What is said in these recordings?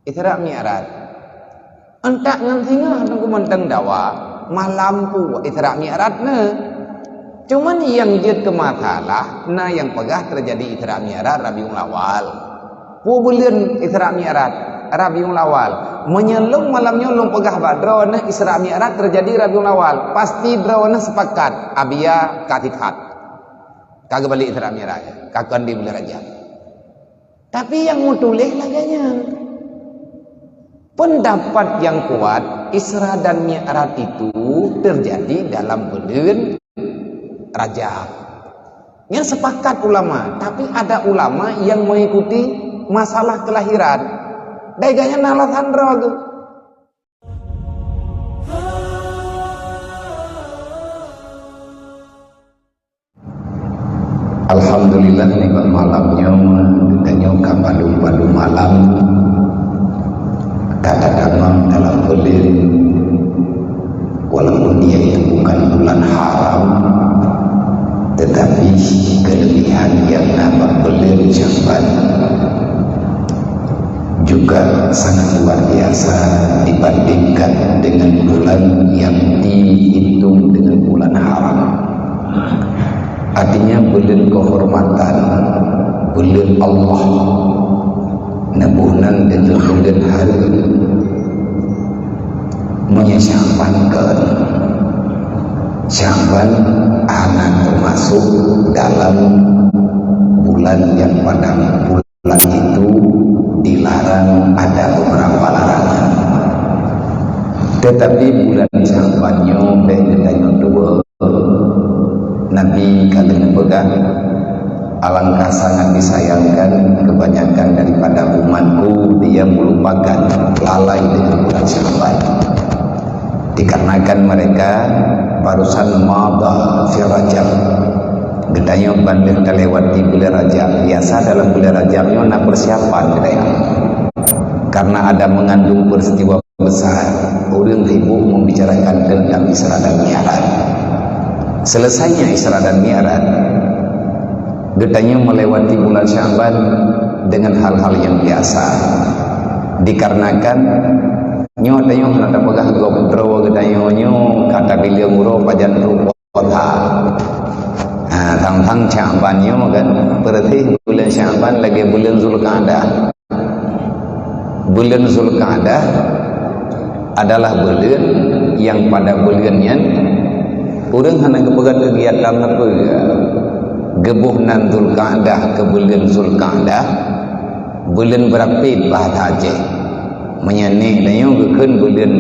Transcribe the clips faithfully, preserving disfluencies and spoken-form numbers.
Isra Mi'raj. Entak ngon singoh teungku mantong dawa, malam pu Isra Mi'raj na. Cuman nyang jeuet keu masalah, na nyang peugah teujadi Isra Mi'raj Rabiul Awal. Peue buleuen Isra Mi'raj? Rabiul Awal. Meunyoe lôn malam nyoe lôn peugah bak droeneuh Isra Mi'raj teujadi Rabiul Awal, pasti droeneuh sepakat, abia ka that. Ka geubalek Isra Mi'raj, ka kon di buleuen Rajab. Tapi nyang meutuléh lagée nyan. Pendapat yang kuat, Isra dan Mi'raj itu terjadi dalam buleuen Rajab. Nyan sepakat ulama, tapi ada ulama yang mengikuti masalah kelahiran. Dai gobnyan alasan droe geuh. Alhamdulillah, nibak malam nyoe, geutanyoe ka padum-padum malam, ka tatamong dalam buleuen, walaupun dia itu bukan bulan haram, tetapi kelebihan yang nampak buleuen Sya'ban juga sangat luar biasa dibandingkan dengan bulan yang dihitung dengan bulan haram. Artinya, buleuen kehormatan, buleuen Allah, neuboh nan deungon buleuen hareuem. Meunyoe Sya'ban kon, Sya'ban hana termasuk dalam bulan yang pada bulan itu dilarang, ada beberapa larangan. Tetapi bulan Sya'ban nyoe bék geutanyoe tuwoe. Nabi ka lheueh peugah, "Alangkah sangat disayangkan kebanyakan daripada umatku dia melupakan, lalai dengan bulan Sya'ban." Dikarenakan mereka barusan madha fi Rajab. Geutanyoe ban lheueh talewati bulan Rajab. Biasa dalam bulan Rajab nyoe na persiapan geutanyoe. Karena ada mengandung peristiwa besar, ureuëng sibuk membicarakan tentang Isra dan Mi'raj. Selesainya Isra dan Mi'raj, geutanyoe melewati bulan Sya'ban dengan hal-hal yang biasa. Dikarenakan nyoe tanyoe hana tapeugah gob droe geutanyoe nyoe ka tabileueng uroe pajan rupa. Ha, tang-tang Sya'ban nyoe kan, peureuséh buleuen Sya'ban lagée buleuen Zulqa'dah. Buleuen Zulqa'dah adalah buleuen nyang pada buleuen nyan ureuëng hana geupeugah keugiatan leupeu. Geuboh nan Zulqa'dah keu buleuen Zulqa'dah, buleuen beurapét bahasa Aceh. Meunyoe nyoe geukheun buleuen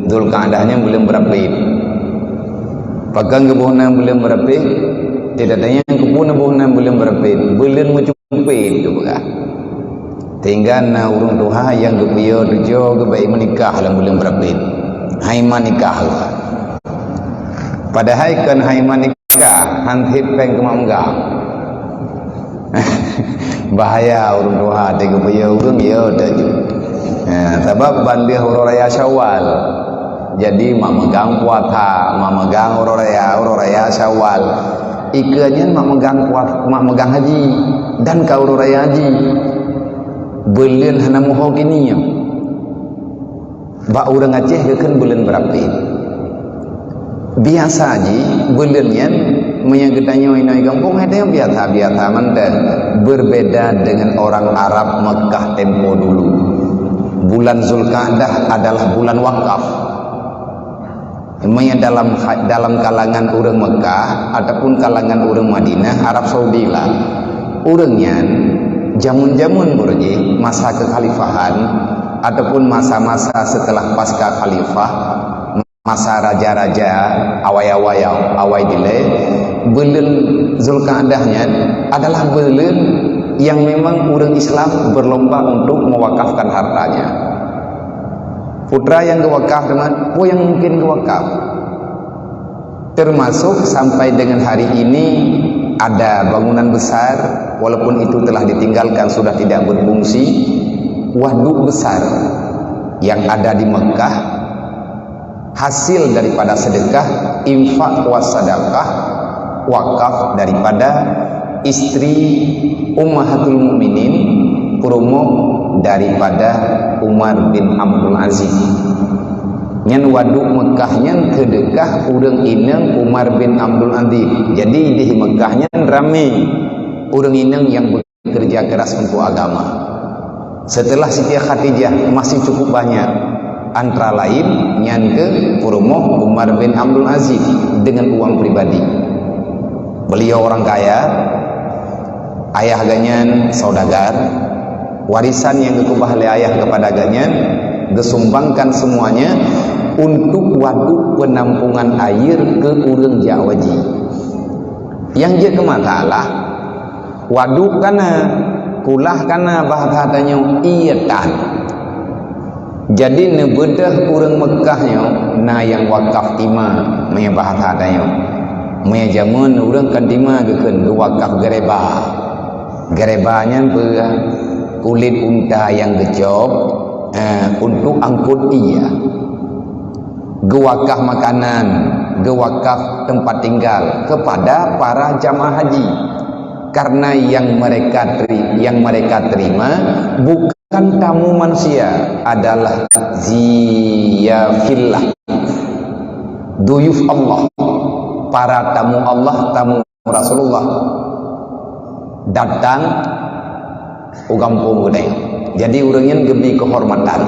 Zulqa'dah nyan buleuen beurapét. Pakon geuboh nan buleuen beurapét? Tidak tanya keupeue neuboh nan buleuen beurapét. Buleuen meucumpet geupeugah. Sehingga na ureuëng tuha nyang geupiôh tujoh geubai meunikah lam buleuen beurapét. Hai meunikah geupeugah. Padahai kon hai meunikah, han sép péng keu mak meugang. Bahaya ureuëng tuha teuh geupiôh ureuëng ya teuh. Ha, sabab ban lheueh uroe raya Syawal. Jadi mak meugang puasa, mak meugang uroe raya, uroe raya Syawal. Ikeue nyan mak meugang puas-, mak meugang haji dan ka uroe raya haji. Buleuen hana muho kini nyoe. Bak ureuëng Aceh geukheun buleuen beurapét. Biasa jih buleuen nyan meunyoe geutanyoe inoe gampông hai tanyoe biasa-biasa mantong. Berbeda dengan orang Arab Mekah tempo dulu. Bulan Zulqa'dah adalah bulan wakaf. Meunyoe dalam ha-, dalam kalangan ureuëng Mekah ataupun kalangan ureuëng Madinah, Arab Saudi lah. Ureuëng nyan jameun-jameun beureuji masa kekhalifahan ataupun masa-masa setelah pasca khalifah, masa raja-raja awai-awai, awai dilée, buleuen Zulqa'dah nyan adalah buleuen nyang memang ureuëng Islam berlomba untuk mewakafkan hartanya. Putra nyang geuwakaf teuma, peue nyang mungkin geuwakaf. Termasuk sampai dengan hari ini ada bangunan besar, walaupun itu telah ditinggalkan, sudah tidak berfungsi, waduk besar yang ada di Mekah, hasil daripada sedekah, infak, was sadaqah, wakaf daripada istri Ummahatul Mukminin, peurumoh daripada Umar bin Abdul Aziz. Nyan waduk Mekah nyan keudeukah ureuëng inong Umar bin Abdul Aziz. Jadi di Mekah nyan ramé ureuëng inong nyang bekerja keras untuk agama. Setelah Siti Khadijah masih cukup banyak, antara lain nyan ke peurumoh Umar bin Abdul Aziz dengan uang pribadi. Beliau orang kaya, ayah geuhnyan saudagar, warisan nyang geukeubah lé ayah kepada geuhnyan geusumbangkan semuanya untuk waduk penampungan air ke ureuëng jak haji. Nyang jeuet keu masalah, waduk kana, kulah kana, bahasa tanyoe ié tan. Jadi neubeudôh ureuëng Mekah nyoe na nyang wakaf tima, meunyoe bahasa tanyoe. Meunyoe jameun ureuëng kan tima geukheun geuwakaf geureba. Geureba nyan peue? Kulét unta nyang geucop, eh, untuk angkot ié. Geuwakaf makanan, geuwakaf tempat tinggal kepada para jamaah haji. Karena yang mereka teri-, yang mereka terima bukan tamu manusia, adalah ziyafillah, duyuf Allah, para tamu Allah, tamu Rasulullah datang u gampông geutanyoe. Jadi ureuëng nyan geubi keuhormatan.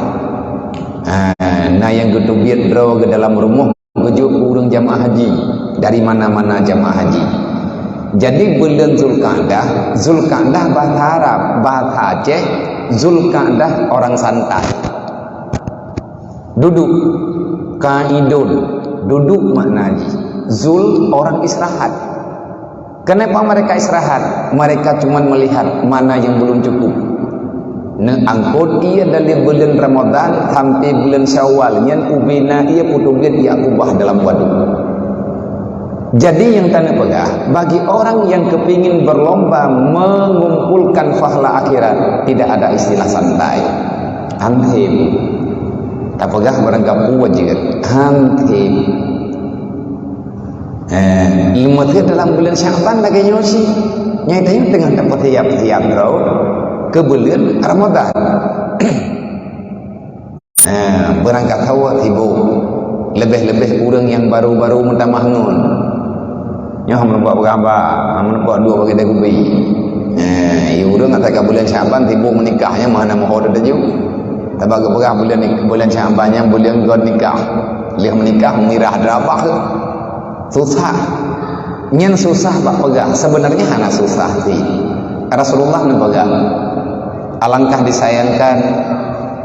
Ha, na nyang geuteubiet droe geuh dalam rumoh geujok keu ureuëng jamaah haji dari mana-mana jamaah haji. Jadi buleuen Zulqa'dah, Zulqa'dah bahasa Arab, bahasa Aceh, Zulqa'dah orang santai. Duduk, qaidun, duduk makna jih. Zul, orang istirahat. Kenapa mereka istirahat? Mereka cuma melihat mana yang belum cukup. Neuangkot ié dari buleuen Ramadan sampai buleuen Syawal, nyan ubena ié putôh gét ié keubah dalam waduk. Jadi nyang taneuk peugah, bagi orang yang kepingin berlomba mengumpulkan pahala akhirat, tidak ada istilah santai. Anhem. Tapeugah barangkapeue jeuet. Anhem. Eh, leumah dalam buleuen Sya'ban lagée nyoe sih. Nyang tanyoe teungoh tapeusiab-siab droe keu buleuen Ramadan. Eh, beurangkat hawa sibuk. Leubeh-leubeh ureuëng nyang baru-baru meutamah ngon. Nyoe hana meurumpok peugah haba, hana meurumpok dua bagi dagubi. Eh, ureuëng asai ka buleuen Sya'ban sibuk meunikah, nyan meuhana meuho teuju. Tabagi peugah buleuen ni-, buleuen Sya'ban nyan buleuen gon nikah. Lheueh meunikah meunirah darabah. Susah. Nyan susah bak peugah. Sebenarnya hana susah sih. Rasulullah neupeugah, "Alangkah disayangkan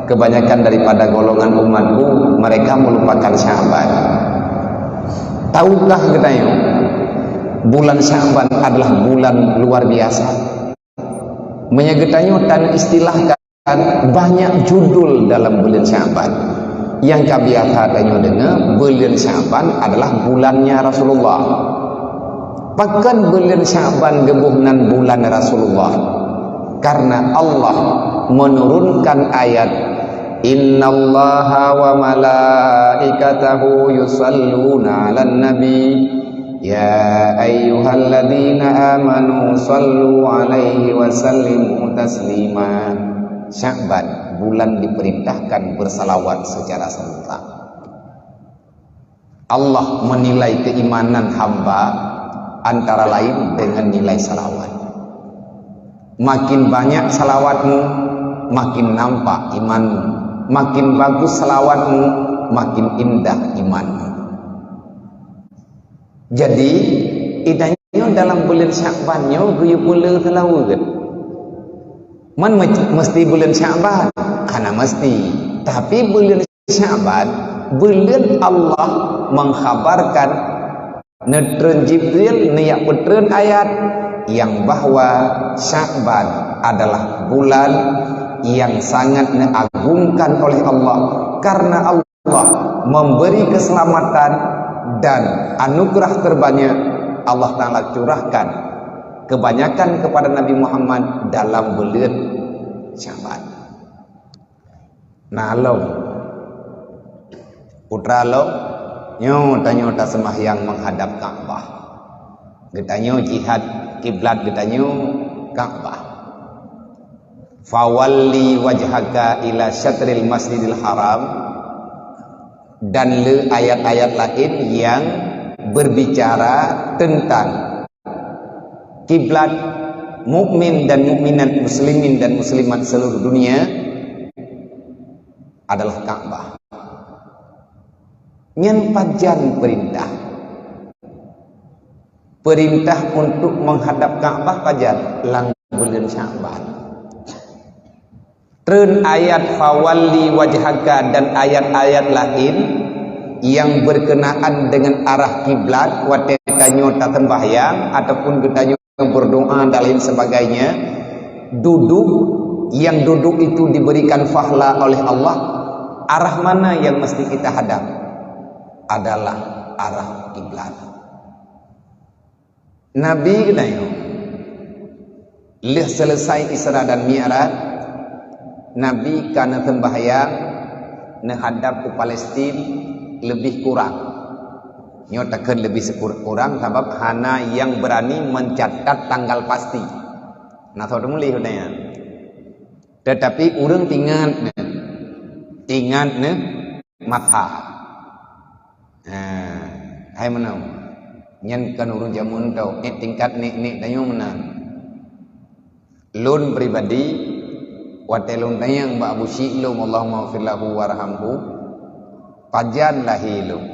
kebanyakan daripada golongan umatku, mereka melupakan Sya'ban." Tahukah geutanyoe, bulan Sya'ban adalah bulan luar biasa? Meunyoe geutanyoe tan istilahkan, banyak judul dalam buleuen Sya'ban. Nyang ka biasa tanyoe deungoe, buleuen Sya'ban adalah bulannya Rasulullah. Pakon buleuen Sya'ban geuboh nan bulan Rasulullah? Karena Allah menurunkan ayat, "Innallaha wa malaikatahu yusalluna 'alan nabi." "Ya ayyuhalladzina amanu sallu 'alaihi wa sallimu taslima." Sya'ban, bulan diperintahkan bersalawat secara serentak. Allah menilai keimanan hamba antara lain dengan nilai salawat. Makin banyak salawatmu, makin nampak imanmu. Makin bagus salawatmu, makin indah imanmu. Jadi, idanyoe dalam buleuen Sya'ban nyoe geuyue peuleueh seulaweuet. Man me-, meusti buleuen Sya'ban? Hana meusti. Tapi buleuen Sya'ban, buleuen Allah mengkhabarkan, neutreun Jibril, neujak peutreun ayat, nyang bahwa Sya'ban adalah bulan yang sangat neuagungkan oleh Allah. Karena Allah Allah memberi keselamatan dan anugerah terbanyak Allah Ta'ala curahkan kebanyakan kepada Nabi Muhammad dalam buleuen Sya'ban. Nah, lom, putra lom, nyoe tanyoe taseumbahyang menghadap Ka'bah. Geutanyoe jihad kiblat geutanyoe Ka'bah. "Fawalli wajhaka ila syatril Masjidil Haram," dan le ayat-ayat laén nyang berbicara tentang kiblat mukmin dan mukminat, muslimin dan muslimat seluruh dunia adalah Ka'bah. Nyan pajan peurintah. Peurintah untuk menghadap Ka'bah pajan? Lam buleuen Sya'ban. Treun ayat "Fawalli wajhaka" dan ayat-ayat laén nyang berkenaan dengan arah kiblat watée tanyoe taseumbahyang ataupun geutanyoe berdoa dan lain sebagainya, duduk, yang duduk itu diberikan fahla oleh Allah, arah mana yang mesti kita hadap? Adalah arah kiblat. Nabi geutanyoe, lheueh selesai Isra dan Mi'raj, Nabi ka neuseumbahyang neuhadap u Palestin lebih kurang. Nyoe takheun lebih sekur-, kurang sabab hana nyang beurani mencatat tanggal pasti. Na soe teumuléh nyan. Tetapi ureuëng ingat nyan. Ingat nyan masa. Ha, hai meunan. Nyan kan ureuëng jameun tau, eh, tingkat nek-nek tanyoe meunan. Lôn pribadi, watée lôn tanyong bak Abu Syik lôn, Allahumma ghfir lahu warhamhu, pajan lahé lôn.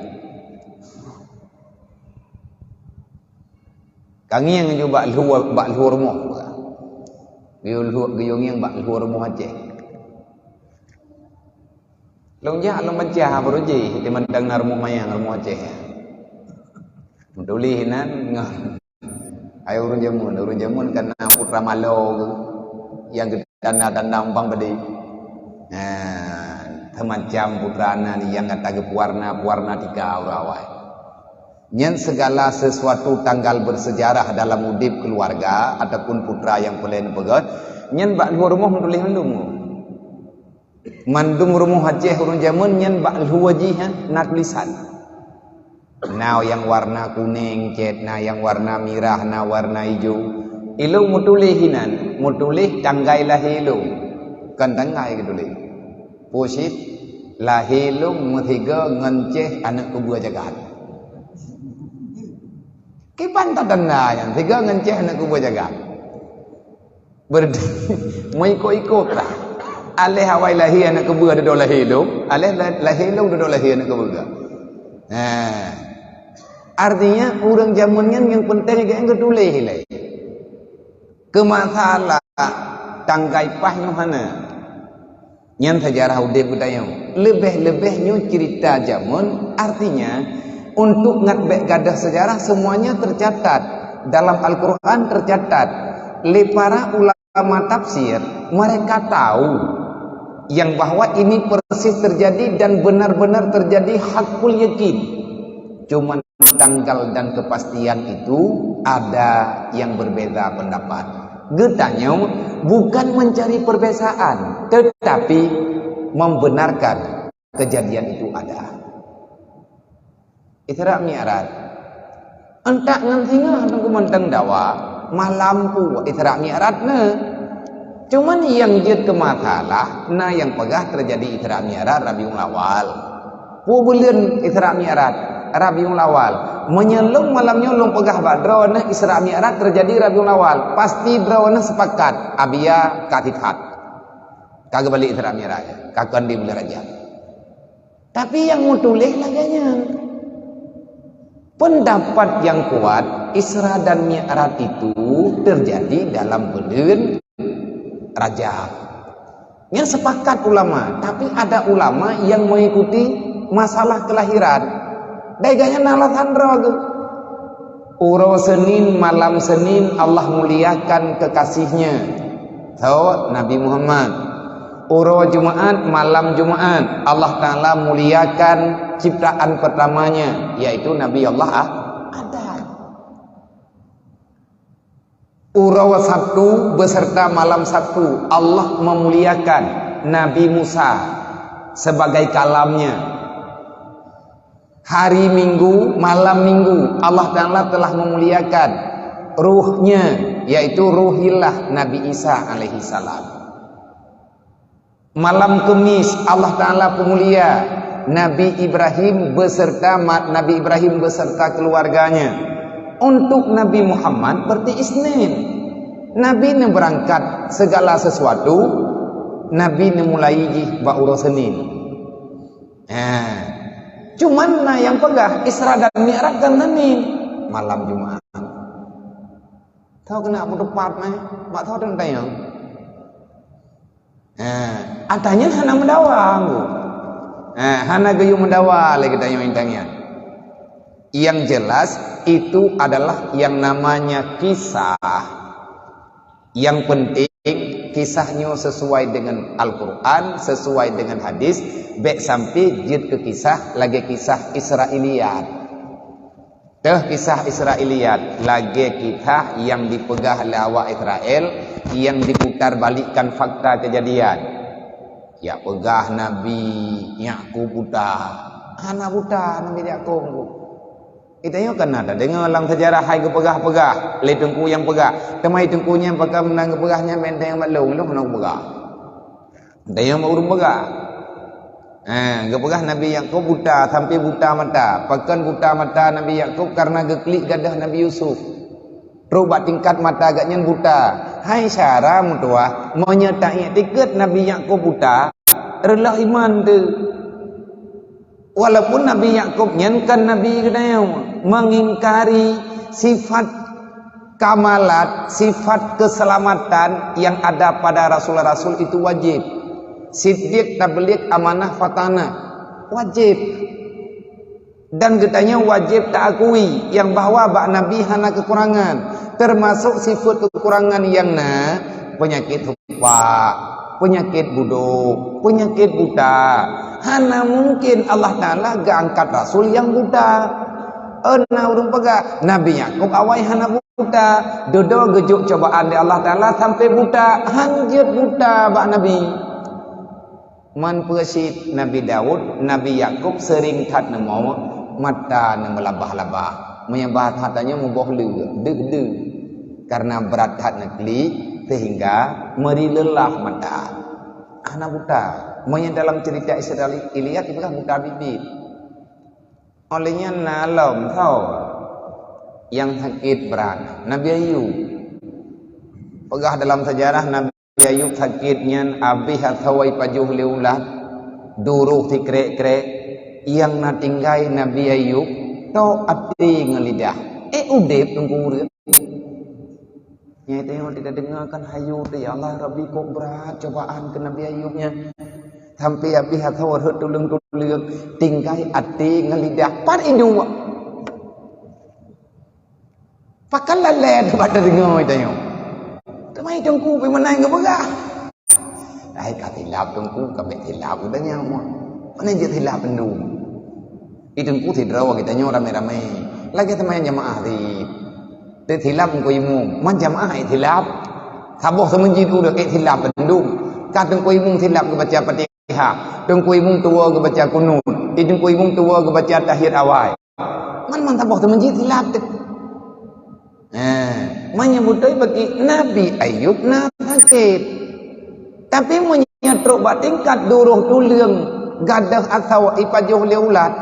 Ka ngieng ju bak luwa, bak luwa rumoh. Geuyue luwa, geuyue ngieng bak luwa rumoh Aceh. Lôn jak lôn baca baroe jih, di mantong na rumoh mayang, rumoh Aceh. Meutuléh inan ngon, hai ureuëng jameun, ureuëng jameun kan na putra malo geuh, nyang geutanda-tanda umpang badi. Nah, semacam putra na nyang gata geupewarna-pewarna tika ureuëng awai. Nyan segala sesuatu tanggal bersejarah dalam udeb keluarga ataupun putra nyang peureulée neupeugét, nyan bak luwa rumoh meutuléh mandum. Mandum rumoh Aceh ureuëng jameun nyan bak luwa jih, ha, na tulisan. Na nyang warna kuneng cét, na nyang warna mirah, na warna ijo. Ilôn meutuléh inan, meutuléh tanggai lahé lôn. Kon tanggai geutuléh. Peue cit, lahé lôn meusigoe ngon Ceh aneuëk keubeue jagat. Kiban tatanda nyan, sigoe ngon Ceh aneuëk keubeue jagat. Berarti meuikot-ikot lah. Aléh awai lahé aneuëk keubeue dudoe lahé lôn, aléh la-, lahé lôn dudoe lahé aneuëk keubeue. Nah, artinya ureuëng jameun nyan nyang penting geutuléh ilée. Keu masalah tanggai paih nyoe hana. Nyan sejarah udeb geutanyoe. Leubeh-leubeh nyoe cerita jameun, artinya untuk ngat bék gadoh sejarah semuanya tercatat. Dalam Al-Quran tercatat. Lé para ulama tafsir, mereka tahu yang bahwa ini persis terjadi dan benar-benar terjadi hakul yakin. Cuman tanggal dan kepastian itu ada yang berbeda pendapat. Geutanyoe bukan mencari perbezaan, tetapi membenarkan kejadian itu ada. Isra Mi'raj. Entak ngon singoh teungku mantong dawa, malam pu Isra Mi'raj na. Cuman nyang jeuet keu masalah, na nyang peugah terjadi Isra Mi'raj Rabiul Awal. Peue buleuen Isra Mi'raj? Rabiul Awal. Meunyoe lôn malam nyoe lôn peugah bak droeneuh Isra Mi'raj terjadi Rabiul Awal, pasti droeneuh sepakat, Abiya ka tithat. Ka geubalek Isra Mi'raj, ka kon di buleuen Rajab. Tapi nyang meutuléh lagée nyan. Pendapat yang kuat, Isra dan Mi'raj itu terjadi dalam buleuen Rajab. Nyan sepakat ulama, tapi ada ulama yang mengikuti masalah kelahiran. Dai gobnyan na alasan droe geuh. Uroe Senin, malam Senin, Allah muliakan kekasih-Nya. Soe? Nabi Muhammad. Uroe Jumaat, malam Jumaat, Allah Ta'ala muliakan ciptaan pertamanya, yaitu Nabi Allah Ah-, Adam. Uroe Sabtu beserta malam Sabtu, Allah memuliakan Nabi Musa sebagai kalamnya. Hari Minggu, malam Minggu, Allah Ta'ala telah memuliakan ruhnya, yaitu ruhillah Nabi Isa alaihi salam. Malam Kemis, Allah Ta'ala peumulia Nabi Ibrahim beserta ma-, Nabi Ibrahim beserta keluarganya. Untuk Nabi Muhammad berarti Isnin. Nabi neubeurangkat segala sesuatu, Nabi neumulai jih bak uroe Senin. Ha. Cuman na nyang peugah Isra dan Mi'raj kan Senin, malam Jumat. Tho keuneuk peuteupat meh, bak tho teuntèe. Ha, ata nyan hana meudawa, Bu. Ha, hana geuyue meudawa lé geutanyoe intan nyan. Yang jelas, itu adalah yang namanya kisah. Yang penting, kisah nyoe sesuai dengan Al-Quran, sesuai dengan hadis, bèk sampai jeuet keu kisah lagèe kisah Israiliyat. Teuh kisah Israiliyat, lagèe kisah nyang dipeugah lé awak Israel, nyang diputar balikkan fakta kejadian. Jak peugah Nabi Yakub buta. Hana buta Nabi Yakub. Geutanyoe kan na tadeungoe lam sejarah hai geupeugah-peugah lé teungku nyang peugah. Teuma teungku nyan pakon meunan geupeugah nyan benteng bak lôn, lôn hana geupeugah. Geutanyoe bak ureueng peugah. Ha, geupeugah Nabi Yakub buta sampai buta mata. Pakon buta mata Nabi Yakub? Karena geuklik gadoh Nabi Yusuf. Trok bak tingkat mata geuh nyan buta. Hai syedara meutuwah, meunyoe taiktikeuet Nabi Yakub buta, reuloh iman teuh. Walaupun Nabi Yakub nyan kan nabi geutanyoe, mengingkari sifat kamalat, sifat keselamatan yang ada pada rasul-rasul itu wajib. Siddiq, tabligh, amanah, fatanah, wajib. Dan geutanyoe wajéb taakui nyang bahwa bak Nabi hana keukurangan, teumasok sifeuet keukurangan nyang na, peunyakét hupak, peunyakét budok, peunyakét buta. Hana mungken Allah Taala geuangkat rasul nyang buta. Ôn na ureuëng peugah, Nabi Yakub awai hana buta, dudoe geujok cobaan lé Allah Taala sampai buta, hanjeuet buta bak Nabi. Man peue cit Nabi Daud, Nabi Yakub seuring that neumawöt, mata neumeulabah-labah. Meunyoe bahasa tanyoe muboh le, deuh-deuh. Karena brat that neuklik, sehingga meuri leulah mata. Hana buta. Meunyoe dalam cerita Israel, Ilyas ipeugah buta biet-biet. Óh lheueh nyan na lom tho nyang sakét brat, Nabi Ayub. Peugah dalam sejarah Nabi Ayub sakét nyan abéh asoe ipajoh lé ulat, duroh sikrek-krek, nyang na tinggai Nabi Ayub tok até ngon lidah. Eh, udeb teungku ureuëng. Nyang teungoh teudeungoe kan hayu teuh, "Ya Allah, Rabbi, kok brat cobaan keu Nabi Ayub nyan. Sampai abéh asoe rhot tuleueng-tuleueng, tinggai até ngon lidah." Pat iduek. Pakon lalée teuma tadeungoe tanyoe. Teuma teungku pih meunan geupeugah. Hai ka silap teungku, ka bék silap geutanyoe. Meunan jeuet silap bandum. Di teungku sidroe geutanyoe ramé-ramé. Lagée seumayang jamaah di. Teusilap teungku imum, man jamaah ék silap. Saboh seumeujid ureuëng ék silap bandum. Ka teungku imum silap geubaca Fatihah. Teungku imum tuwoe geubaca kunut. Di teungku imum tuwoe geubaca tahiyat awai. Man-man saboh seumeujid silap teuh. Nah, meunyoe beutôi bagi Nabi Ayub na sakét. Tapi meunyoe trok bak tingkat duroh tuleueng, gadoh asoe ipajoh lé ulat,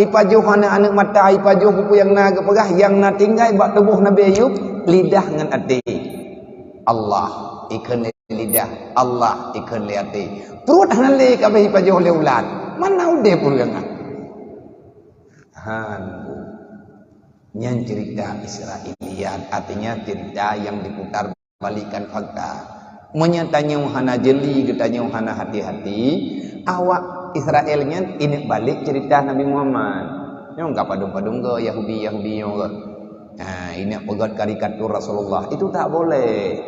ipajoh aneuëk-aneuëk mata, ipajoh peue-peue nyang na geupeugah, nyang na tinggai bak tuboh Nabi Ayub, lidah ngon até. Allah ikheun lé lidah, Allah ikheun lé até. Pruet hana lé kabeh ipajoh lé ulat. Mana udeb ureuëng nyan? Han. Nyan cerita Israiliyat, artinya cerita yang diputar balikkan fakta. Meunyoe tanyoe hana jeli, geutanyoe hana hati-hati, awak Israel nyan ingat balik cerita Nabi Muhammad. Nyang ka padum-padum ke Yahudi-Yahudi nyoe ke. Ha, ingat peugét karikatur Rasulullah. Itu tak boleh.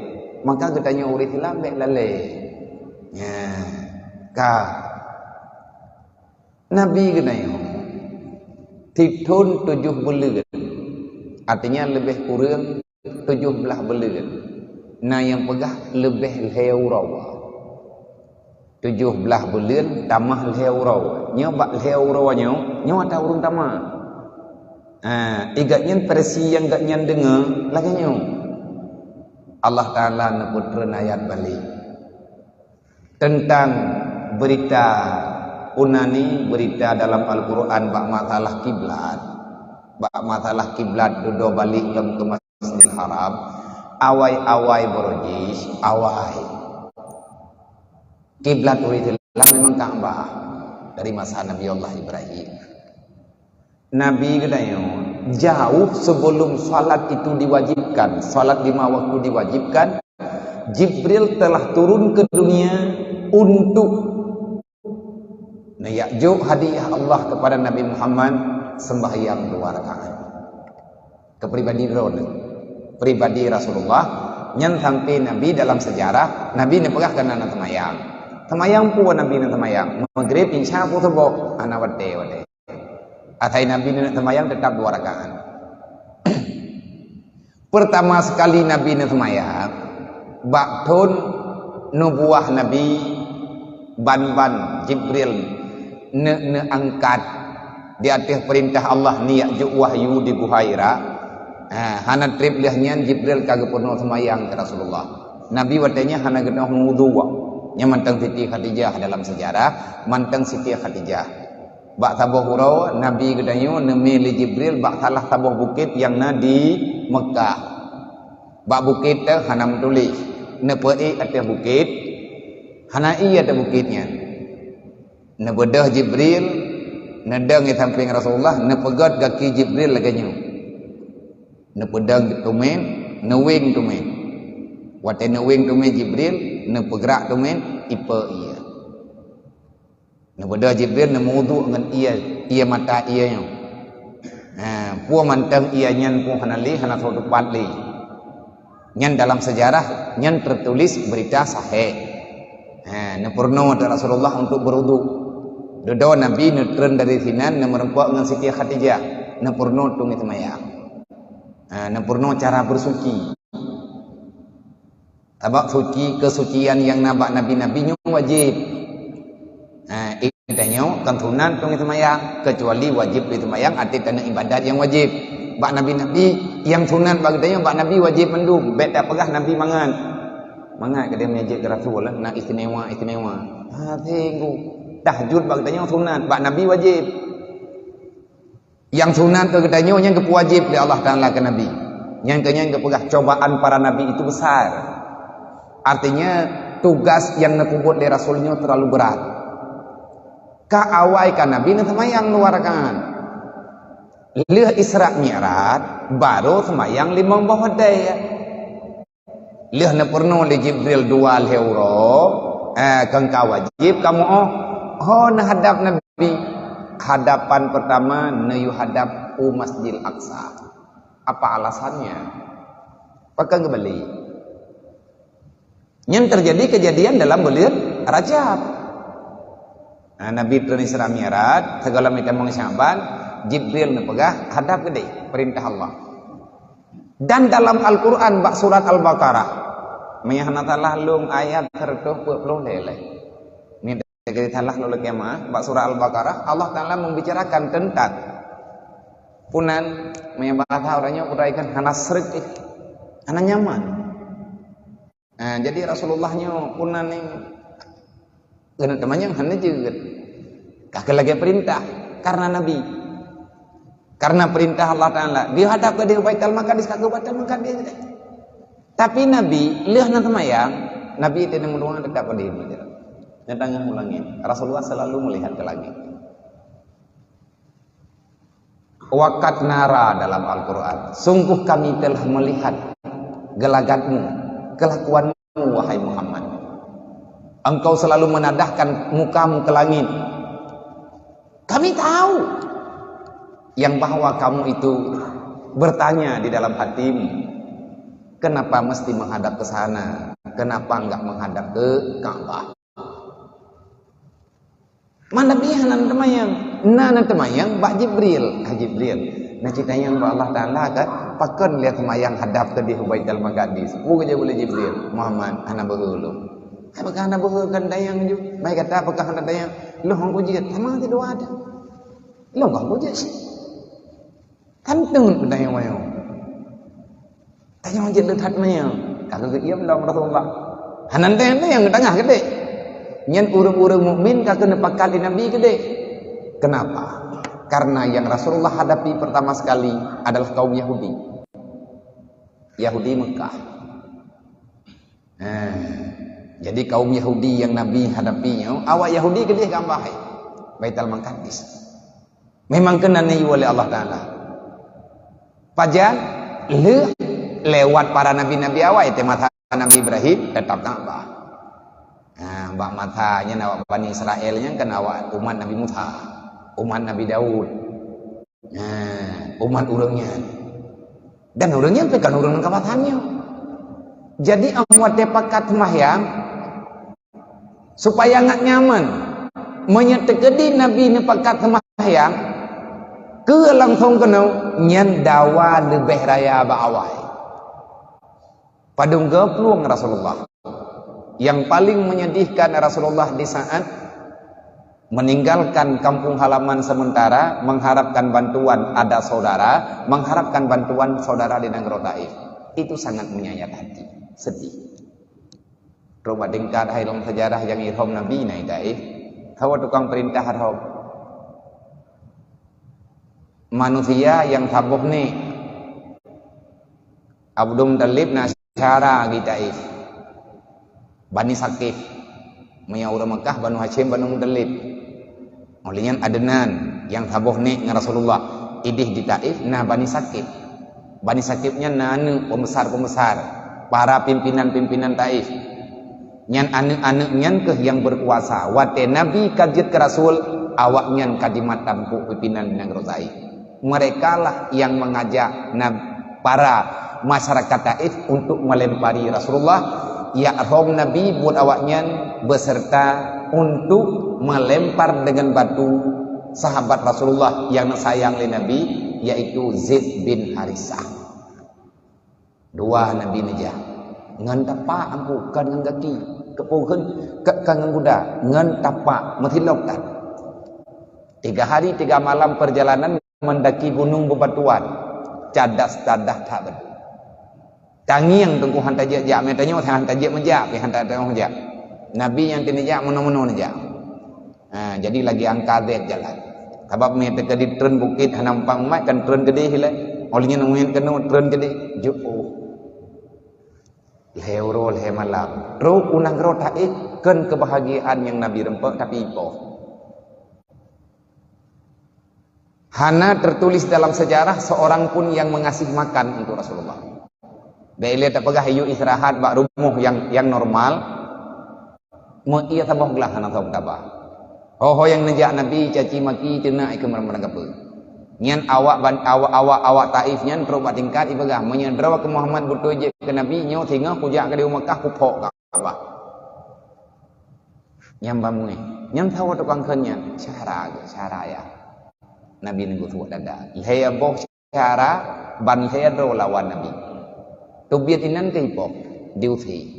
Maka geutanyoe ureuëng Islam bék lalée. Ha, ka. Nabi geutanyoe sithon tujoh buleuen, artinya leubeh kureueng tujoh blaih buleuen. Na nyang peugah leubeh lhée uroe. Tujoh blaih buleuen tamah lhée uroe. Nyoe bak lhée uroe nyoe, nyoe ata ureuëng tamah. Ha, i gobnyan versi nyang gobnyan deungoe lagée nyoe. Allah Taala neupeutreun ayat balik. Teuntang Beurita, unani beurita dalam Al-Qur'an bak masalah kiblat. Bak masalah kiblat dudoe balek lom keu Masjidil Haram, awai-awai baroe jih, awai. Kiblat ureuëng Islam memang Ka'bah dari masa Nabi Allah Ibrahim. Nabi geutanyoe jauh sebelum salat itu diwajibkan, salat lima waktu diwajibkan, Jibril telah turun ke dunia untuk neujak jok hadiah Allah kepada Nabi Muhammad, sembahyang dua rakaat. Keu pribadi droeneuh, pribadi Rasulullah, nyan sampai Nabi dalam sejarah, Nabi neupeugah keunan seumayang. Seumayang peue Nabi neuseumayang? Maghrib, Isya, peue suboh? Hana watée-watée. Asai Nabi neuk seumayang teutap dua rakaat. Pertama sekali Nabi neuseumayang, bak thon nubuah Nabi, ban-ban Jibril ne-, neuangkat di ateueh peurintah Allah neujak jok wahyu di Guha Hira. Ha, hana treb lheueh nyan Jibril ka geupeurunoe seumayang keu Rasulullah. Nabi watée nyan hana geutanyoe meuwudhu. Nyan mantong Siti Khadijah dalam sejarah, mantong Siti Khadijah. Bak saboh uroe Nabi geutanyoe neumé lé Jibril bak salah saboh bukét nyang na di Meukah. Bak bukét teuh hana meutuléh, neupeuék ateueh bukét, hana ié ateueh bukét nyan. Neubeudôh Jibril, neudong di sampéng Rasulullah, neupeugét gaki Jibril lagée nyoe. Neupeudong teumén, neuwéng teumén. Watée neuwéng teumén Jibril, neupeugrak teumén, ipe ié. Neubeudôh Jibril neumeuwudhu ngon ié, ié mata ié nyoe. Ha, peue mantong ié nyan peue hana lé, hana soe teupat lé. Nyan dalam sejarah, nyan teutuléh beurita sahih. Ha, neupeurunoe ateueh Rasulullah untuk berwudhu. Dudoe Nabi neutreun dari sinan, neumeureumpok ngon Siti Khadijah, neupeurunoe tueng seumayang. Ha, neupeurunoe cara beusuci. Sabab suci, keusucian nyang na bak nabi-nabi nyoe wajéb. Ha, geutanyoe kon sunat tueng seumayang, keucuali wajéb tueng seumayang ateueh taneuk ibadat nyang wajéb. Bak nabi-nabi nyang sunat bak geutanyoe, bak nabi wajéb mandum. Bék tapeugah nabi mangat. Mangat keudeh meujeuet keu rasul na istimewa-istimewa. Ha, singgung. Tahajud bak geutanyoe sunat, bak nabi wajéb. Nyang sunat keu geutanyoe nyan geupeuwajéb lé Allah Taala keu Nabi. Nyan keu nyan geupeugah cobaan para nabi itu besar. Artinya tugas nyang neupeubuet lé rasul nyoe terlalu berat. Ka awai ka Nabi neuseumayang dua rakaat. Lheueh Isra Mi'raj baru seumayang limong boh watée. Lheueh neupeurunoe lé Jibril dua lhée uroe, eh, keu ka wajéb kamoe, oh, ho neuhadab Nabi. Hadapan pertama neuyue hadab u Masjidil Aqsa. Apa alasannya? Pakon geubalik? Nyan terjadi kejadian dalam buleuen Rajab. Nah, Nabi treun Isra Mi'raj, sigohlom tamong Syaban, Jibril neupeugah hadab keudeh, peurintah Allah. Dan dalam Al-Qur'an bak surat Al-Baqarah, meunyo hana salah lôn ayat seratus empat puluh lhée. Meunyo salah lôn lakée meu'ah, bak surat Al-Baqarah, Allah Taala membicarakan tentang punan, meunyo bahasa ureuëng nyoe, punan ikan hana srek, eh, hana nyaman. Ha, jadi Rasulullah nyoe pun na ni keuneuk teumanyong hana jeuet. Ka keu lagée peurintah karena Nabi. Karena peurintah Allah Taala, dihadap keudeh Baitul Maqdis, ka keu Baitul Maqdis. Tapi Nabi lheueh na seumayang, Nabi teuneuk meudoá dekat keudeh Baitul. Nyang tangah u langét. Rasulullah selalu melihat ke langit. Wa qad nara dalam Al-Qur'an, sungguh kami telah melihat gelagatmu, kelakuanmu, wahai Muhammad. Engkau selalu menadahkan mukamu ke langit. Kami tahu yang bahwa kamu itu bertanya di dalam hatimu, kenapa mesti menghadap ke sana? Kenapa enggak menghadap ke Ka'bah? Man Nabi hana teumanyong. Na, na teumanyong bak Jibril. Ah, Jibril, na cit tanyong bak Allah Taala kan, pakon lé teumanyong hadap keudeh Baitul Maqdis? Peue geujaweueb lé Jibril? Muhammad, hana beuhe lôn. Hai, pakon hana beuhe, kon tanyong ju. Mai gata pakon hana tanyong? Lôn hana kujeuet, sama sidua ada. Lôn hana kujeuet. Kan teungeut peutanyong-tanyong. Tanyong jeuet le that manyang. Ka geuiem lom Rasulullah. Hana tanyong-tanyong tangah keudeh. Nyan ureuëng-ureuëng mukmin ka keuneuk pakat lé Nabi keudeh. Kenapa? Karena yang Rasulullah hadapi pertama sekali adalah kaum Yahudi. Yahudi Mekah. Nah, jadi kaum Yahudi yang Nabi hadapi nyoe, awak Yahudi keudeh gambah hai Baitul Maqdis. Memang keunan yue oleh Allah Taala. Pajan lheueh lewat para nabi-nabi awai, teumasa Nabi Ibrahim tetap Ka'bah. Nah, bak masa nyan awak Bani Israel nyan kan awak umat Nabi Musa, umat Nabi Daud. Nah, umat ureuëng nyan. Dan ureuëng nyan bukan ureuëng kawasan nyoe. Jadi, amuat tepakat sembahyang, supaya ngat nyaman. Meunyoe teukeudi Nabi neupakat sembahyang, keu langsung keunoe, nyan dawa leubeh raya bak awai. Padum geuplueng Rasulullah. Yang paling menyedihkan Rasulullah di saat meninggalkan kampung halaman sementara, mengharapkan bantuan ada saudara, mengharapkan bantuan saudara di nanggroe Taif. Itu sangat menyayat hati, sedih. Trok bak tingkat hai lom sejarah nyang irhom Nabi na i Taif. Hawa tukang perintah irhom. Manusia nyang saboh ni. Abdul Muttalib na syara di Taif. Bani Saqif. Meunyoe ureuëng Mekah, Banu Hasyim, Banu Muttalib. Oleh nyan Adnan nyang saboh ni ngon Rasulullah. Ideh di Taif na Bani Saqif. Bani Saqif nyan na aneuëk pembesar-pembesar, para pimpinan-pimpinan Taif. Nyan aneuëk-aneuëk nyan keuh nyang berkuasa. Watée Nabi ka jeuet keu rasul, awaknyan ka jimat tampok pimpinan nanggroe Taif. Merekalah yang mengajak nab-, para masyarakat Taif untuk melempari Rasulullah. Ya, rhom Nabi buet awaknyan beserta untuk melempar dengan batu sahabat Rasulullah yang sayang lé Nabi, yaitu Zaid bin Harisah. Dua Nabi neujak. Ngon tapak ampu, kon ngon gaki. Keupeue kheun, ka, ka ngon guda, ngon tapak, meutilok kan. Tiga hari, tiga malam perjalanan mendaki gunung bebatuan. Cadas-cadas that beutôi. Tangieng teungku han tajak-jak, meutanyoe han tajak meujak, pih han tajak meujak. Nabi nyang teuneujak, meunoe-meunoe neujak. Ha, jadi lagi angka dek jalan. Sabab meuteukeu di treun bukét hana mupat-mupat kan treun keudeh ilée. Oleh nyan meuhen keunoe treun keudeh. Jok. Lhée uroe lhée malam. Trok u nanggroe Taif kon keubahgiaan nyang Nabi rumpok tapi ipoh. Hana tertulis dalam sejarah seorang pun yang mengasih makan untuk Rasulullah. Bèk ilée tapeugah yue istirahat bak rumoh nyang, nyang normal, meu ie saboh glah hana soe taba. Ho-ho nyang neujak Nabi caci maki teunak ikeu meurang-meurang kapeue. Nyan awak ban-, awak, awak, awak Taif nyan trok bak tingkat ipeugah, "Meunyoe droe keu Muhammad beutôi jeuet keu Nabi, nyoe singoh kujak keudeh u Makkah kuphok Ka'bah." Nyan ban muéh. Nyan saboh tukang kheun nyan, syara geuh, syara ya. Nabi neugeusuet dada. Lhée boh syara ban lhée droe lawan Nabi. Teubiet inan keu ipoh, diusé.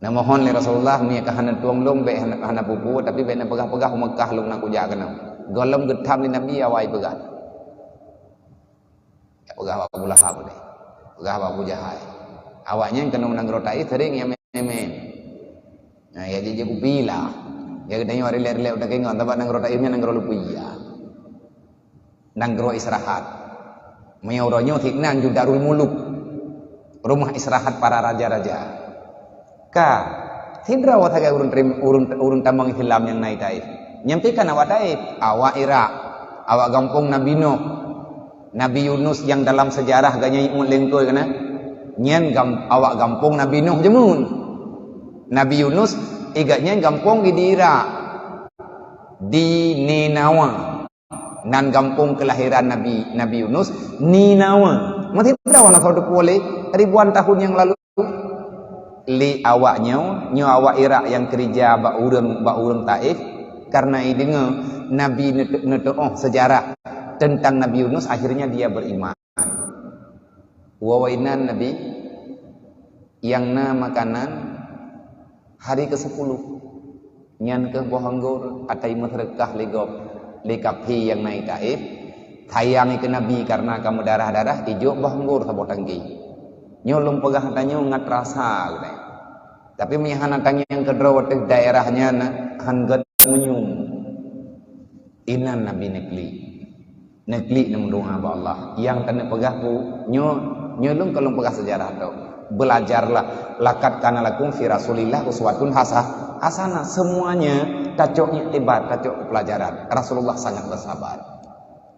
Neumohon lé Rasulullah, "Meunyoe ka hana tueng lôn, bèk hana, hana peue-peue, tapi bèk neupeugah-peugah u Makkah lôn na kujak keunoe." Gohlom geutham lé Nabi awai peugah. Jak peugah bak Abu Lahab deh. Peugah bak Abu Jahal. Awaknyan keunoe nanggroe Taif sering ya main-main. Nah, ya jadi kupi lah. Ya geutanyoe rilek-rilek udah kengon, sabab nanggroe Taif nyan nanggroe lupi ya. Nanggroe istirahat. Meunyoe uroe nyoe siknan ju Darul Muluk. Rumah istirahat para raja-raja. Ka, sidroe sagai ureuëng terim-, ureuëng, ureuëng tamong Islam nyang na i Taif. Nyan pih kan awak Taif, awak Irak, awak gampông Nabi Nuh. Nabi Yunus nyang dalam sejarah geuh nyan iémeuet lé eungkôi keunan. Nyan gam-, awak gampông Nabi Nuh jeumun. Nabi Yunus, i gobnyan gampông di Irak. Di Ninawa. Nan gampông keulahiran Nabi, Nabi Yunus, Ninawa. Masih tahu na saudara boleh ribuan tahun yang lalu. Lé awak nyoe, nyoe awak Irak nyang keurija bak ureuëng, bak ureuëng Taif, karena ideungoe Nabi neute-, neutuoh sejarah tentang Nabi Yunus, akhirnya dia beriman. Woe inan Nabi nyang na makanan hari keusepuluh. Nyan keuh boh anggor atai meuseudeukah lé gob lé kaphé nyang na i Taif, sayang keu Nabi kareuna ka meudarah-darah, ijok boh anggor saboh tangki. Nyoe lôn peugah tanyoe ngat rasa geutanyoe. Tapi meunyo hana tangieng keudroe watèe daerah nyan han gèt meunyoe. Inan Nabi neuklik. Neuklik neumeudoa bak Allah. Nyang taneuk peugah bu, nyoe, nyoe lôn ka lôn peugah seujarah tu. Belajarlah. Laqad kana lakum fi Rasulillah uswatun hasa-, hasanah. Semuanya tacok iktibar, tacok pelajaran. Rasulullah sangat bersabar.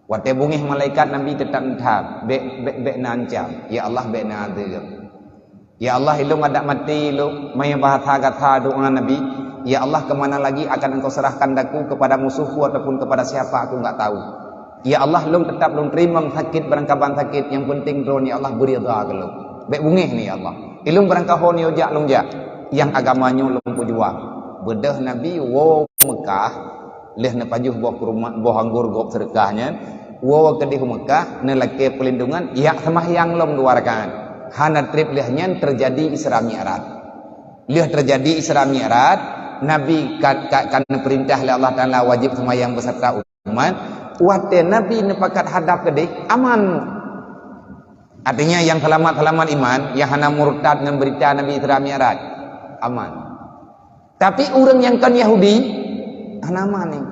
Watèe beungèh malaikat, Nabi teutap meutham, bèk, bèk, bèk na ancam. Ya Allah, bèk na adeueb. Ya Allah, ilôn adak maté ilôn, maya bahasa gata doa Nabi, "Ya Allah, ke mana lagi akan Engkau serahkan aku, kepada musuhku ataupun kepada siapa aku enggak tahu. Ya Allah, lôn teutap lôn teurimong sakét barangkaban sakét, nyang peunteng Droen, ya Allah, beuridha keu lôn. Bèk beungèh ni, ya Allah. Ilôn barangkaho neujak lôn jak, nyang agama nyoe lôn peujuang." Beudôh Nabi woe Meukah, lheueh neupajoh boh kurma, boh anggô gob seudeukah nyan, woe keudéh u Meukah, neulakèe peulindungan, jak seumahyang lom dua rakaat. Hana trép lheueh nyan teujadi Isra Mi'raj. Lheueh teujadi Isra Mi'raj, Nabi ka, ka, ka neupeurintah lé Allah Taala wajéb seumahyang beuserta umat. Watèe Nabi neupakat hadab keudéh, aman. Artinya, nyang seulamat-seulamat iman, nyang hana murtad ngon beurita Nabi Isra Mi'raj, aman. Tapi ureueng nyang kon Yahudi, hana aman nyan.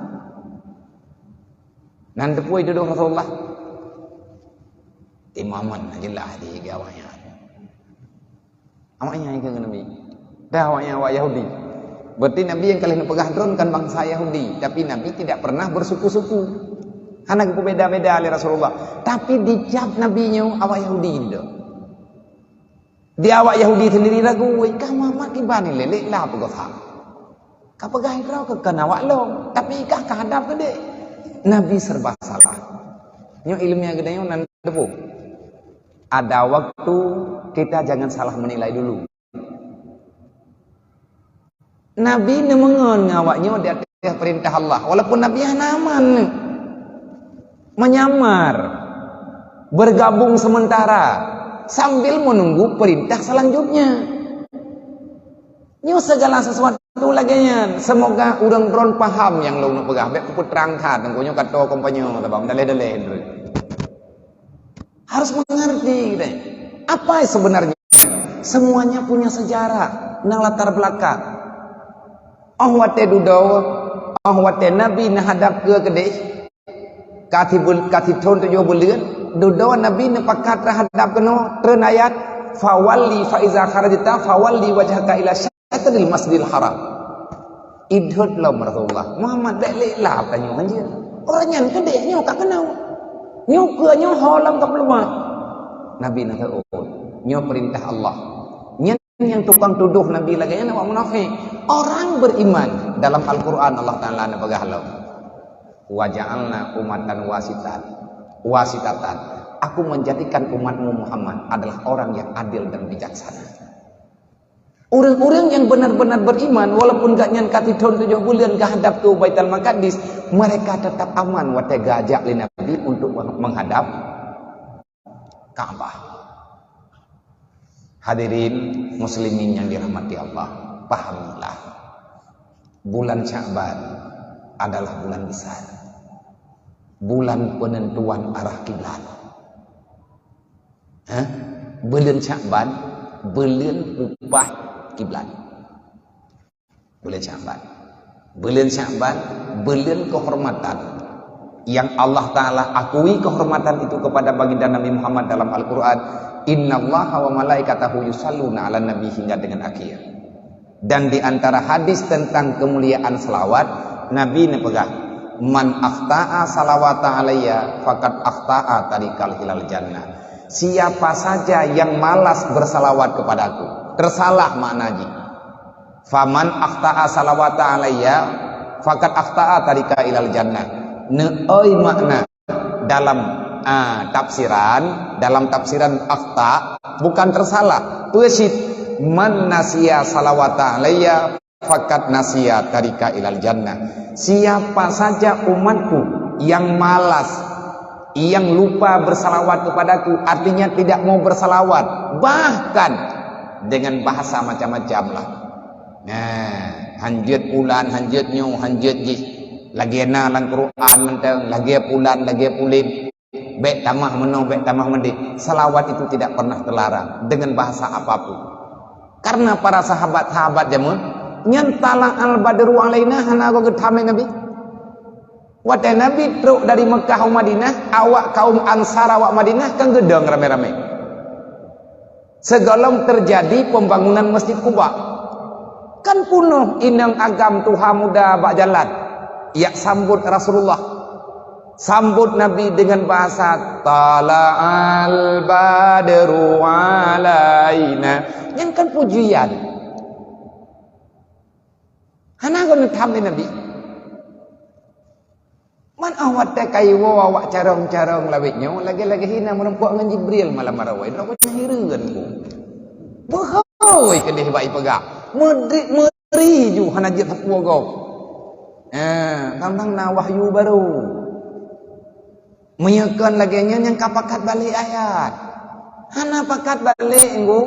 Nan teupeue tudoh Rasulullah? Imaman jeulaih di awaknyan. Awaknyan ikheun ngon Nabi. Dah awaknyan awak Yahudi. Berarti Nabi nyang ka lheueh neupeugah droen kan bansa Yahudi, tapi Nabi tidak pernah bersuku-suku. Hana geupeubeda-beda lé Rasulullah. Tapi dicap Nabi nyoe awak Yahudi nyoe. Di awak Yahudi sendiri ragu, "Woi, kah Muhammad kiban ilèe, lé lah peugah that. Ka peugah droe keu kon awak lôn, tapi kah ka hadab keudéh." Nabi serba salah. Nyoe ileumèe geutanyoe nan teupeue. Ada waktu kita jangan salah menilai dulu. Nabi neumeungon ngon awak nyoe di ateueh peurintah Allah, walaupun Nabi hana aman. Menyamar, bergabung sementara, sambil menunggu perintah selanjutnya. Nyoe segala sesuatu lagèe nyan. Semoga ureueng droen paham nyang lôn peugah, bèk kupeutrang that, teungku nyoe ka toe kompanye, tabang daleh-daleh. Harus mengerti kita. Apa sebenarnya? Semuanya punya sejarah, na latar belakang. Oh watèe dudoe, oh watèe Nabi neuhadab keu keudéh, ka sibul-, ka sithon tujoh buleuen, dudoe Nabi neupakat teuhadab keunoe, treun ayat, "Fawalli fa iza kharajta fawalli wajhaka ila syatril Masjidil Haram." Idhôt lom Rasulullah, "Muhammad, bèk lé lah tanyoe hanjeuet. Ureueng nyan keudéh nyoe ka keunoe. Nyoe keu nyoe ho lom ka peuleumah." Nabi na teuôt, "Nyoe peurintah Allah." Nyan nyang tukang tudoh Nabi lagèe nyan awak munafék. Orang beriman, dalam Al-Quran Allah Taala neupeugah lom, "Wa ja'alna ummatan wasitan, wasitatan." Aku menjadikan umatmu Muhammad adalah orang yang adil dan bijaksana. Ureueng-ureueng nyang benar-benar beriman, walaupun gobnyan ka sithon tujoh buleuen geuhadab keu Baitul Maqdis, mereka tetap aman watèe geujak lé Nabi untuk menghadap Ka'bah. Hadirin muslimin yang dirahmati Allah, pahamilah, bulan Sya'ban adalah bulan besar, bulan penentuan arah kiblat. Hah? Buleuen Sya'ban, buleuen upah kiblat. Buleuen Sya'ban. Buleuen Sya'ban, buleuen kehormatan. Yang Allah Ta'ala akui kehormatan itu kepada baginda Nabi Muhammad dalam Al-Quran, "Innallaha wa malaikatahu yusalluna 'alan nabi," hingga dengan akhir. Dan di antara hadis tentang kemuliaan salawat, Nabi neupeugah, "Man akhta'a salawata alayya, faqad akhta'a tariqal ilal jannah." Siapa saja yang malas bersalawat kepadaku, tersalah makna jih. "Faman akhta'a salawata alayya, faqad akhta'a tariqa ilal jannah." Neuôi makna dalam, ah, tafsiran, dalam tafsiran akhta, bukan tersalah. Peue cit, "Man nasiya salawata alayya, faqad nasiya tariqa ilal jannah." Siapa saja umatku yang malas, yang lupa bersalawat kepadaku, artinya tidak mau bersalawat, bahkan dengan bahasa macam-macam lah. Nah, hanjeuet pulan, hanjeuet nyoe, hanjeuet jih. Lagèe na lam Quran mantong, lagèe pulan, lagèe pulen. Bèk tamah meunoe, bèk tamah meudéh. Salawat itu tidak pernah terlarang dengan bahasa apapun. Karena para sahabat-sahabat jameun nyan, tala al-badru alaina hana goe geutam lé Nabi. Watée Nabi trok dari Mekah u Madinah, awak kaum Ansar awak Madinah kan geudong ramé-ramé. Sigohlom terjadi pembangunan Masjid Quba. Kan peunoh inong agam tuha muda bak jalan, jak sambot Rasulullah. Sambot Nabi dengan bahasa, "Tala'al badru alaina." Nyan kan pujian. Hana goe neutam lé Nabi. Man 'oh watée ka iwoe awak carông-carông lawét nyoe, lagée-lagée hina meurumpok ngon Jibril malam marawai. Droe nyan hireuen ku. Beuhôi keudeh bak ipeugah. Meudri-, meuri ju hana jeuet sapeue gob. Eh, tantang na wahyu barô. Meunyoe kon lagée nyoe nyang ka pakat balek ayat. Hana pakat balek, Ngku.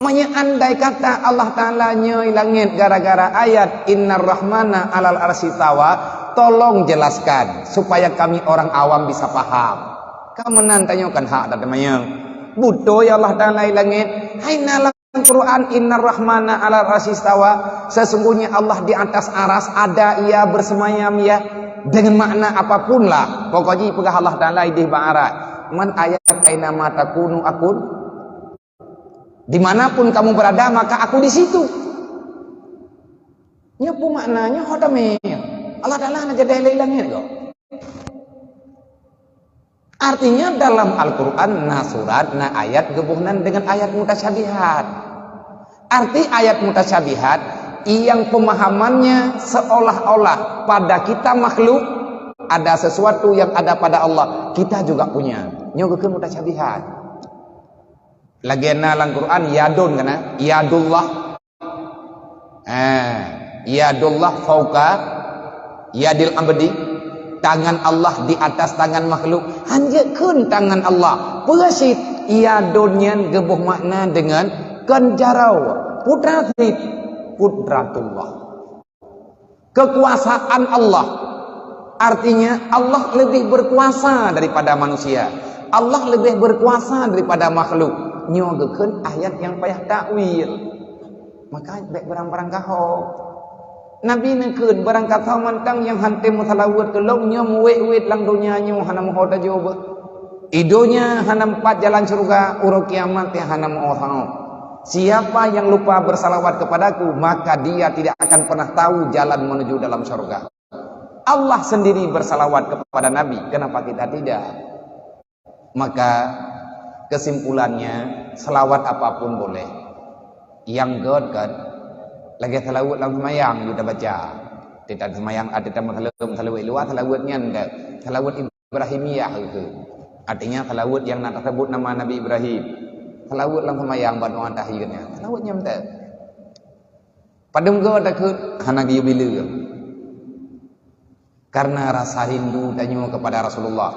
Meunyoe andai kata Allah Ta'ala nyoe langét gara-gara ayat "Innar Rahmana 'alal 'arsy istawa", tolong jelaskan supaya kami orang awam bisa paham. Ka meunan tanyoe kan hak that teumanyong. Beutôi Allah Ta'ala i langét? Hai na lam Quran, "Innar Rahmana 'alal 'arsy istawa", sesungguhnya Allah di atas aras ada, Ia bersemayam, Ia. Dengan makna apapun lah, pokok jih peugah Allah Ta'ala ideh bak aras. Man ayat "Aina ma takunu" akun. Dimanapun kamu berada, maka aku di situ. Nyoe peue makna nyoe ho tamé? Allah Ta'ala hana jadi lé langét kok. Artinya dalam Al-Quran na surat, na ayat geuboh nan dengan ayat mutasyabihat. Arti ayat mutasyabihat yang pemahamannya seolah-olah pada kita makhluk ada sesuatu yang ada pada Allah, kita juga punya. Nyoe geukheun mutasyabihat. Lagée na lam Quran, yadun kana, yadullah. Ah, yadullah fauqa yadil abdi. Tangan Allah di atas tangan makhluk. Hanjeuet kheun tangan Allah. Peue cit yadun nyan geuboh makna dengan kon jaroe, putra cit, qudratullah. Kekuasaan Allah. Artinya, Allah lebih berkuasa daripada manusia. Allah lebih berkuasa daripada makhluk. Nyoe geukheun ayat nyang payah takwil. Maka bék barang-barang gaho. Nabi neukheun, barang gaho mantong nyang han tém meuseulaweuet keu lôn, nyoe meuwét-wét lam donya nyoe hana meuho tajoh beuh. I donya hana meupat jalan syeuruga, uroe kiamat teuh hana meuoh sahoe. Siapa yang lupa bersalawat kepadaku, maka dia tidak akan pernah tahu jalan menuju dalam syurga. Allah sendiri bersalawat kepada Nabi, kenapa kita tidak? Maka kesimpulannya, salawat apapun boleh. Nyang göt kan, lagée salaweuet lam seumayang, kita baca. Tidak seumayang, ada tambah salaweuet, salaweuet luwa, salaweuet nyan dak. Salaweuet Ibrahimiyah geukheun. Artinya, salaweuet nyang na tasebut nama Nabi Ibrahim. Salaweuet lam seumayang bak doa tahiyat nyan. Salaweuet nyan mantong. Padum goe takheun hana geuyue bileue. Karena rasa rindu tanyoe kepada Rasulullah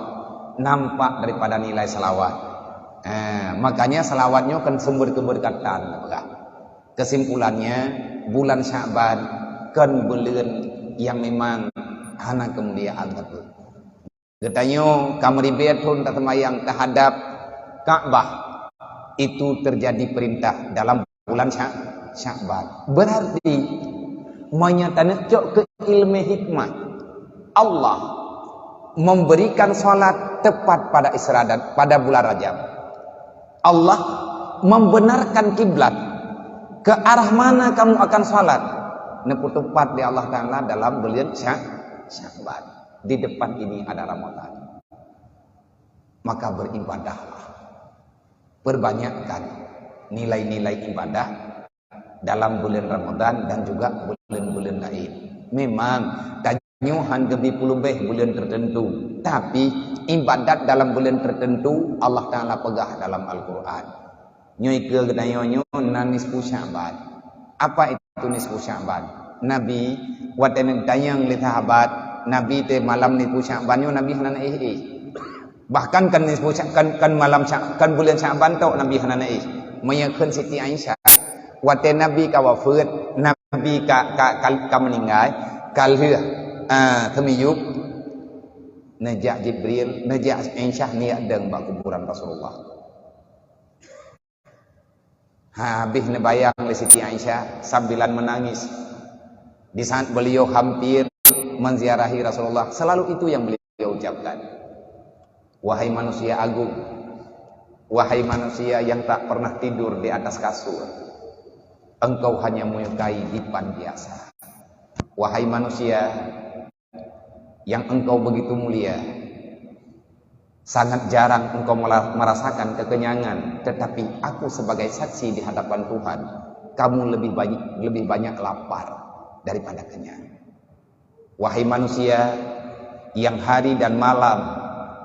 nampak daripada nilai salawat. Eh, makanya salawat nyoe kan sumber keberkatan, peugah. Kesimpulannya, bulan Sya'ban kan buleuen nyang memang hana kemuliaan teupeu. Geutanyoe ka meuribée thon taseumayang teuhadab Ka'bah, itu terjadi perintah dalam bulan Sya-, Sya'ban. Berarti, meunyoe taneuk cok keu ilmu hikmah, Allah memberikan salat tepat pada Isra dan pada bulan Rajab. Allah membenarkan kiblat, ke arah mana kamu akan salat, neupeutupat lé Allah Ta'ala dalam buleuen Sya-, Sya'ban. Di depan ini ada Ramadan. Maka beribadahlah. Perbanyakkan nilai-nilai ibadah dalam bulan Ramadan dan juga bulan-bulan lain. Memang, tanyoe han geubri peulubeh bulan tertentu, tapi ibadat dalam bulan tertentu Allah Ta'ala peugah dalam Al-Quran. Nyoe ikeue geutanyoe nyoe na nisfu Sya'ban. Apa itu nisfu Sya'ban? Nabi, watée neutanyong lé sahabat, Nabi teuh malam nisfu Sya'ban nyoe Nabi hana na éh-éh. Bahkan kan nisfu Sya-, kan, kan malam Sya-, kan bulan Sya'ban tok Nabi hana na éh. Meunyoe kheun Siti Aisyah, watée Nabi ka wafeuet, Nabi ka, ka, ka, ka meuninggai, ka lheueh, ah, teumiyueb, neujak Jibril, neujak Aisyah neujak dong bak kuburan Rasulullah. Ha, habéh neubayang lé Siti Aisyah sambilan meunangis. Di saat beliau hampir menziarahi Rasulullah, selalu itu yang beliau ucapkan. "Wahai manusia agung, wahai manusia yang tak pernah tidur di atas kasur, engkau hanya menyukai dipan biasa. Wahai manusia yang engkau begitu mulia, sangat jarang engkau mela-, merasakan kekenyangan, tetapi aku sebagai saksi di hadapan Tuhan, kamu lebih banyak, lebih banyak lapar daripada kenyang. Wahai manusia yang hari dan malam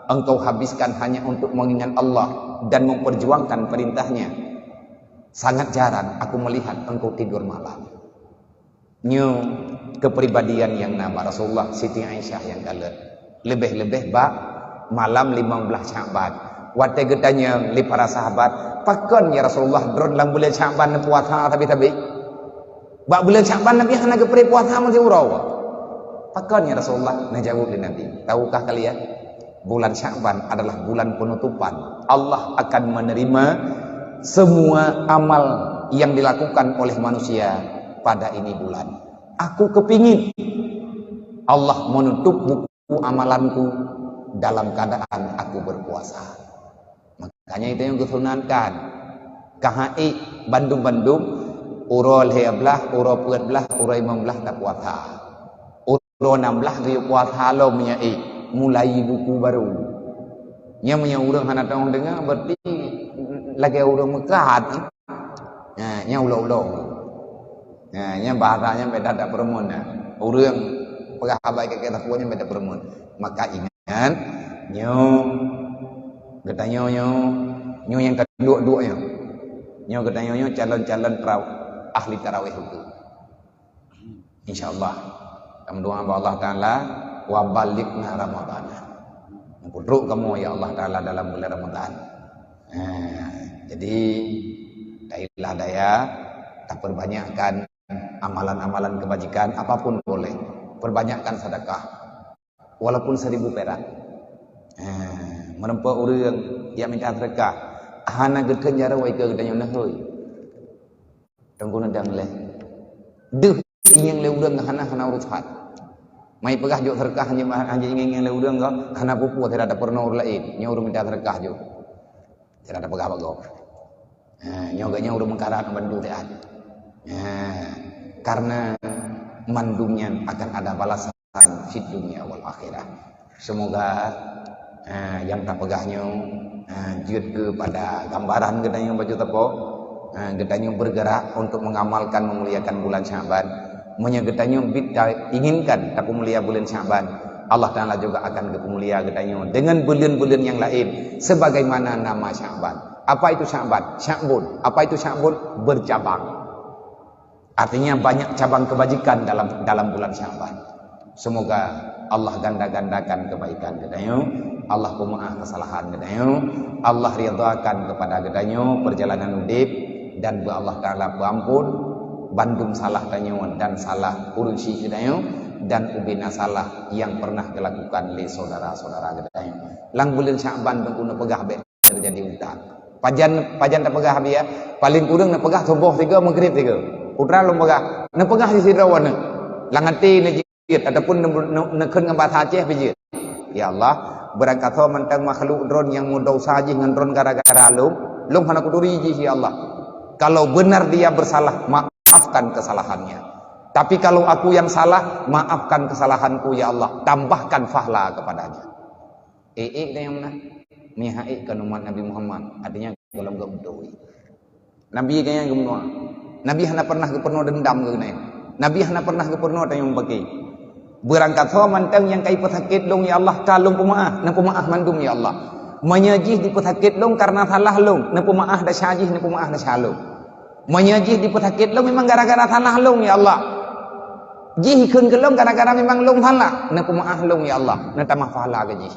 engkau habiskan hanya untuk mengingat Allah dan memperjuangkan perintahnya, sangat jarang aku melihat engkau tidur malam." Nyoe kepribadian nyang na bak Rasulullah, Siti Aisyah nyang kalon. Leubeh-leubeh bak malam limong blaih Syakban. Watée geutanyong lé para sahabat, "Pakon ya Rasulullah, droe lam buleuen Syakban neupuasa sabe-sabe? Bak buleuen Syakban Nabi hana geupreh puasa meusiuroe." "Pakon ya Rasulullah?" Neujaweueb lé Nabi, "Tahukah kalian? Bulan Syakban adalah bulan penutupan. Allah akan menerima semua amal yang dilakukan oleh manusia pada ini bulan. Aku kepingin Allah menutup buku amalanku dalam keadaan aku berpuasa." Makanya itu yang disunatkan. Ka haék bandum-bandum, uroe lhée blaih, uroe peuet blaih, uroe limong blaih tapuasa. Uroe nam blaih geuyue puasa lom nyan, eh, mulai buku baru. Nyan meunyoe ureuëng hana teudeungoe, berarti lagée ureuëng meukat. Nah, nyan ulok-ulok. Nah, nyan bahasa nyan beda tak peureumeun, nah. Ureuëng peugah haba keu-keu takue nyan beda peureumeun. Maka ingat, nyoe geutanyoe nyoe, nyoe nyang ka duek-duek nyoe. Nyoe geutanyoe nyoe calon-calon tara-, ahli tarawih itu. Insya Allah. Kamoe doa bak Allah Taala, "Wa ballighna Ramadana." Meuputrok kamoe ya Allah Taala dalam bulan Ramadan. Nah, jadi tailah daya, tapeubanyakkan amalan-amalan kebajikan apapun boleh. Perbanyakkan sedekah. Walaupun seribu perak. Nah, meureumpok ureuëng jak mita sedekah, hana geukheun jaroe keu geutanyoe neuhôi. Teungku neudang lé. Deuh ingieng lé ureuëng hana, hana urusan. Mai peugah jok sedekah hana, hana ingieng lé ureuëng, hana peue-peue, tidak ada pernah ureuëng lain. Nyoe ureuëng mita sedekah jok. Tidak ada peugah bak gob. Ha, nyoe geutanyoe ureuëng meukarat bantu teuh. Ha, karena mandum nyan akan ada balasan fid dunya wal akhirah. Semoga, eh, nyang tapeugah nyoe, eh, jeuet keupada gambaran geutanyoe bacut teupok, eh, geutanyoe bergerak untuk mengamalkan, memuliakan bulan Syakban. Meunyoe geutanyoe bit ta-, inginkan tapeumulia bulan Syakban, Allah Taala juga akan geupeumulia geutanyoe dengan buleuen-buleuen nyang laén sebagaimana nama Syakban. Apa itu Syakban? Syakbun. Apa itu Syakbun? Bercabang. Artinya banyak cabang kebajikan dalam, dalam bulan Syakban. Semoga Allah ganda-gandakan kebaikan geutanyoe, Allah peumaaf kesalahan geutanyoe, Allah ridhakan kepada geutanyoe perjalanan udeb, dan beu Allah Taala peuampun bandum salah tanyoe dan salah ureuëng syik geutanyoe, dan ubena salah nyang pernah geudilakukan lé saudara-saudara geutanyoe. Lam buleuen Syakban teungku neupeugah bék terjadi utang. Pajan, pajan tapeugah biya, paling kureueng neupeugah suboh sigoe, maghrib sigoe. Putra lôn peugah, neupeugah sisidroe aneuk. Lam até neujeuet ataupun neu-, neu-, neukheun ngon bahasa Aceh beujeuet. Ya Allah, beurangkasoe mantong makhluk droen nyang meudesya jih ngon droen gara-gara lôn, lôn hana kuturi jih, ya Allah. Kalau benar dia bersalah, maafkan kesalahannya. Tapi kalau aku yang salah, maafkan kesalahanku, ya Allah, tambahkan pahala kepadanya. Ék-ék geutanyoe meunan. Meunyoe han ék keu umat Nabi Muhammad, artinya golom geuh beutôi. Nabi geutanyoe geumeudoá. Nabi hana pernah geupeurunoe dendam keu geutanyoe. Nabi hana pernah geupeurunoe tanyoe meupaké. Beurangkasoe mantong nyang ka jipeusakét lôn, ya Allah, ka lôn peumaáh, neupeumeu'ah mandum, ya Allah. Meunyoe jih jipeusakét lôn kareuna salah lôn, neupeumaáh desya jih, neupeumaáh desya lôn. Meunyoe jih jipeusakét lôn memang gara-gara salah lôn, ya Allah. Jih jikheun keu lôn gara-gara memang lôn salah, neupeumaáh lôn, ya Allah, neutamah pahala keu jih.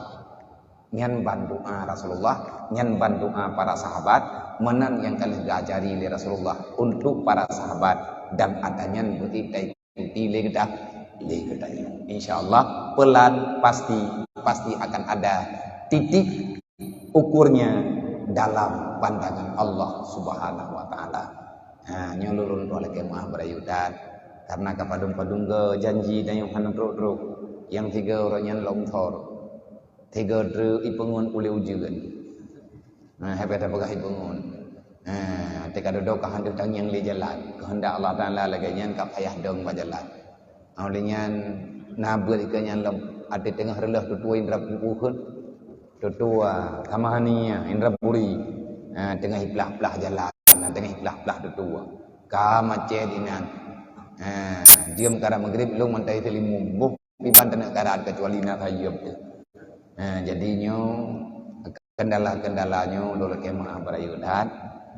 Nyan ban doa Rasulullah, nyan ban doa para sahabat, meunan nyang ka lheueh geuajari lé Rasulullah untuk para sahabat, dan ata nyan beuet taikuti lé geuta-, lé geutanyoe. Insya Allah, pelan pasti, pasti akan ada titik ukurnya dalam pandangan Allah Subhanahu wa Ta'ala. Ha, nyoe lôn tuan lakée meu'ah beurayeuk that. Karena ka padum-padum geujanji dan nyang hana trok-trok. Nyang tiga ureuëng nyan lom thor. Tiga dreuek ipeungon ulée ujeuen. Nah, hai beda peugah ipeungon. Nah, teuka dodo ka handeuh tangieng lé jalan. Keuheundak Allah Taala lagée nyan ka payah dong bak jalan. Óh lheueh nyan na beuet ikeue nyan lom até teungoh reuloh tutoe indra peuet. Tutoe Kamahania, Indrapuri. Nah, teungoh iplah-plah jalan, nah, teungoh iplah-plah tutoe. Ka macet inan. Nah, jeuem karab maghrib lôn mantai teulimu. Boh Iban teuneuk karat keucuali na sayeup teuh. Ha, jadi nyoe kendala-kendala nyoe lôn lakée meu'ah beurayeuk that.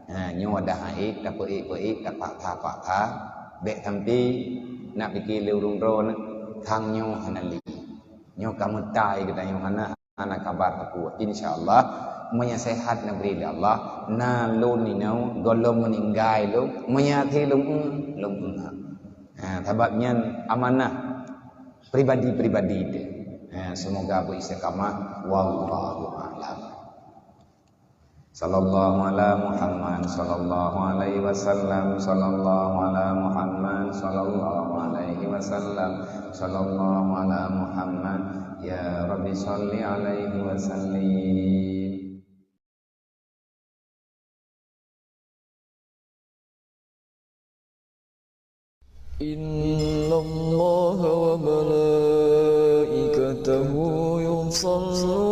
Ha, nyoe ada hait, tapeuék-peuék, tapaksa-paksa. Bék sampai nak pikir lé ureuëng droe na, sang nyoe hana lé. Nyoe ka meutai geutanyoe hana, hana kabar teupeu. Insya Allah, meunyoe sehat neubri lé Allah, na lôn inoe, gohlom meuninggai lôn, meunyoe akhé lôn, lôn. Ha, sabab nyan amanah pribadi-pribadi teuh. Eh, semoga beu istiqamah. Wallahu a'lam. Sallallahu ala Muhammad, sallallahu alaihi wasallam, sallallahu ala Muhammad, sallallahu alaihi wasallam, sallallahu ala Muhammad. Ya Rabbi salli alaihi wasallim. إن الله وملائكته يصلون